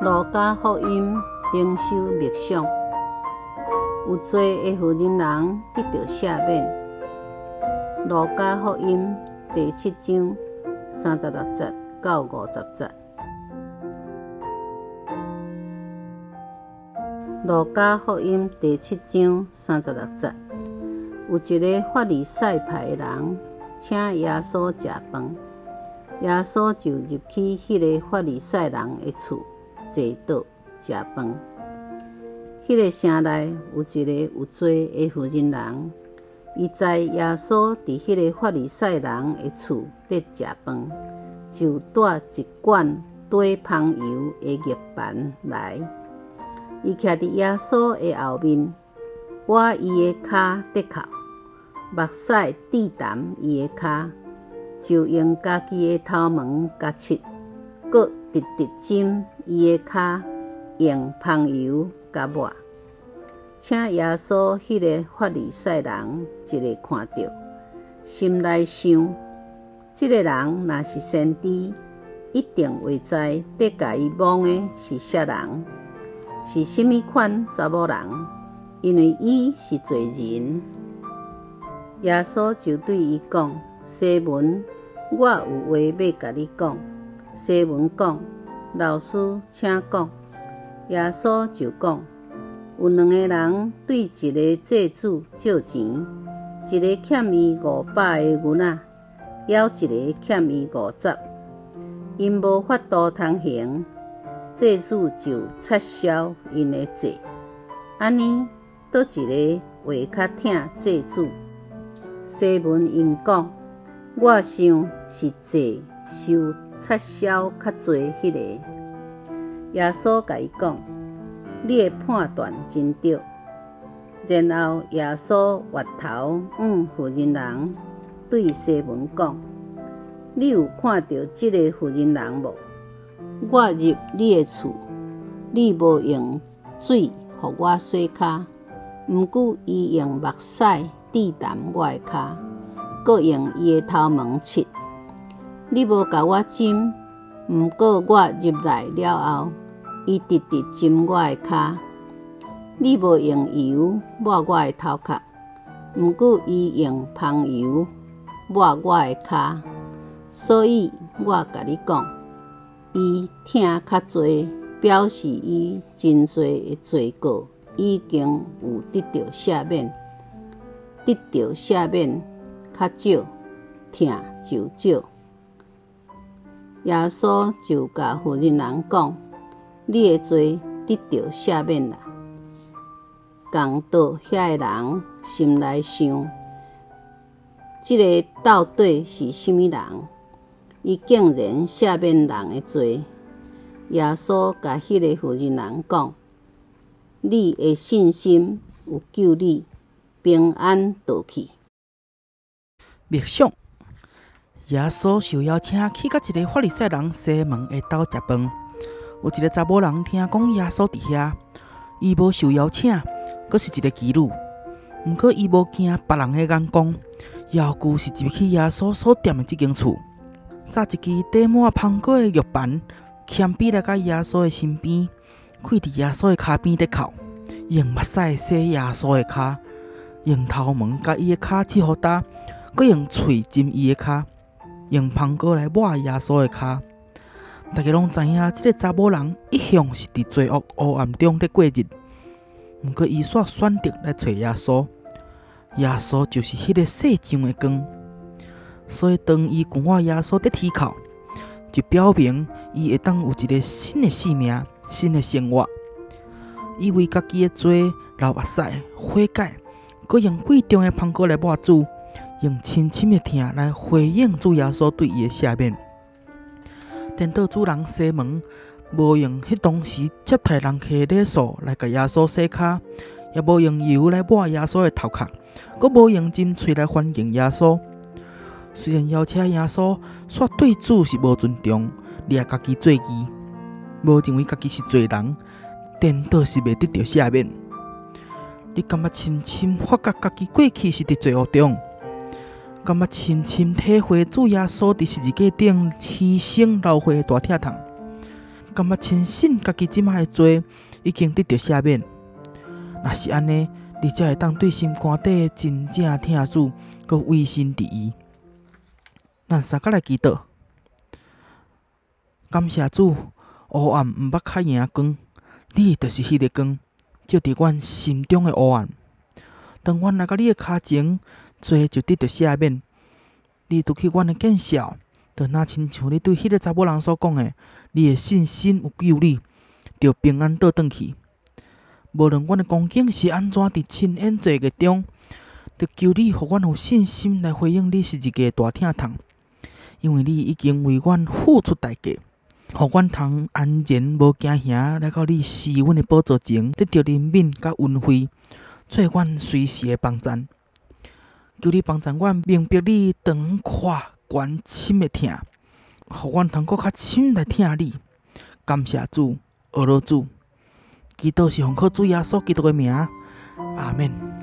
路加福音靈修默想，有罪的婦人人得著赦免。路加福音第七章三十六節到五十節。路加福音第七章三十六節，有一个法利賽派的人，請耶穌食飯，耶穌就入去彼个法利賽人的厝坐桌食飯。彼个城內有一個有罪的婦人人，伊知耶穌佇彼个法利賽人的厝佇食飯，就帶一罐綴芳油的玉盤來。伊徛佇耶穌的後面，倚伊的跤咧哭，目屎滴澹伊的跤，就用家己的頭毛共拭，閣直直浸伊的跤，用芳油共抹。請耶穌彼个法利賽人一个看著，心內想：這个人若是先知，一定會知佇共伊摸的是啥人，是啥物款查某人，因為伊是罪人。耶穌就對伊講：西門，我有話欲共你講。西門講：老師，請講。耶穌就講：有兩个人對一个債主借錢，一个欠伊五百个銀仔，猶一个欠伊五十。𪜶無法度通還，債主就撤銷𪜶的債。按呢，佗一個會較疼債主？西門應講：我想是債受撤銷較濟彼个。耶穌共伊講：你的判斷真對。然後耶穌回頭向婦人人對西門講：你有看著這个婦人人無？我入你的厝，你無用水予我洗跤，毋過伊用目屎滴澹我的跤，閣用伊的頭毛拭。你無共我斟，毋過我入來了後，伊直直斟我的跤。你無用油抹我的頭殼，毋過伊用芳油抹我的跤。所以我共你講，伊疼較濟，表示伊真濟的罪過已經有得著赦免，得著赦免較少，疼就少。耶穌就共婦人人講：你的罪得著赦免啦。仝桌遐的人心內想：這个到底是啥物人？伊竟然赦免人的罪。耶穌共彼个婦人人講：你的信心有救你，平安倒去。默想，耶穌受邀請去佮一个法利賽人西門的兜食飯。有一个查某人聽講耶穌佇遐，伊無受邀請，閣是一个妓女。毋過伊無驚別人的眼光，猶舊是入去耶穌所踮的這間厝，紮一支綴滿芳膏的玉盤，謙卑來到耶穌的身邊，跪佇耶穌的跤邊咧哭，用目屎洗耶穌的跤，用頭毛共伊的跤拭予焦，閣用喙斟伊的跤，用芳膏來抹耶穌的跤。大家攏知影，這个查某人一向是佇罪惡黑暗中咧過日，毋過伊煞選擇來揣耶穌。耶穌就是彼个世上的光，所以當伊仰望耶穌佇啼哭，就表明伊會當有一个新的生命、新的生活。伊為家己的罪流目屎悔改，閣用貴重的芳膏來抹主，用深深的疼來回應主耶穌對伊的赦免。顛倒主人西門無用彼當時接待人客的禮數來共耶穌洗跤，也無用油來抹耶穌的頭殼，閣無用斟喙來歡迎耶穌。雖然邀請耶穌，煞對主是無尊重，掠家己做義，無認為家己是罪人，顛倒是袂得著赦免。你敢捌深深發覺家己過去是佇罪惡中？敢捌深深體會主耶穌佇十字架頂犧牲流血的大疼痛？感覺深信家己這擺的罪已經得著赦免。若是按呢，你才會當對心肝底真正疼主，閣委身佇伊。咱相佮來祈禱，感謝主，黑暗毋捌較贏光，你就是彼个光，照佇阮心中的黑暗。當阮來到你的跤前，罪就得著赦免。你除去阮的見笑，就若親像你對彼个查某人所講的，你的信心有救你，著平安倒轉去。無論阮的光景是按怎佇深淵罪孽中，著求你予阮有信心來回應你十字架的大疼痛，因為你已經為阮付出代價，予阮通安然無驚嚇來到你施阮的寶座前，得著憐憫佮恩惠，做阮隨時的幫贊。求你幫贊阮明白你長闊懸深的疼，予阮通閣較深來疼你。感謝主，阿羅主，祈禱是奉靠主耶穌基督的名，阿們。